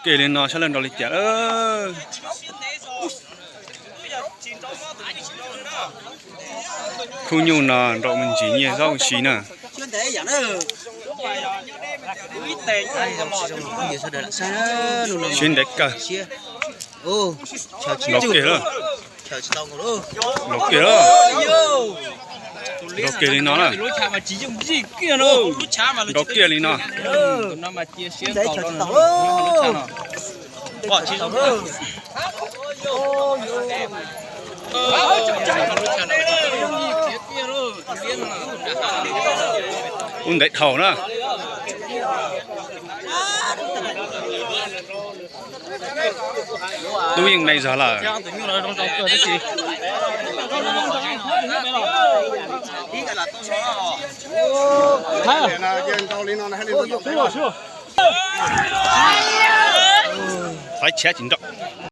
Ke li no saib lawv nrau li cas lawm. Khub nyuj no nrau me ntsis nyiaj zaub si na. Siab ntev kawg. Nrau kiag lawm. Nrau kiag lawm. Nrau kiag li no na. Nrau kiag li no. Ub ntev dhau na. Tub yeej me zog lawm. Faib tshiab tsis nrau.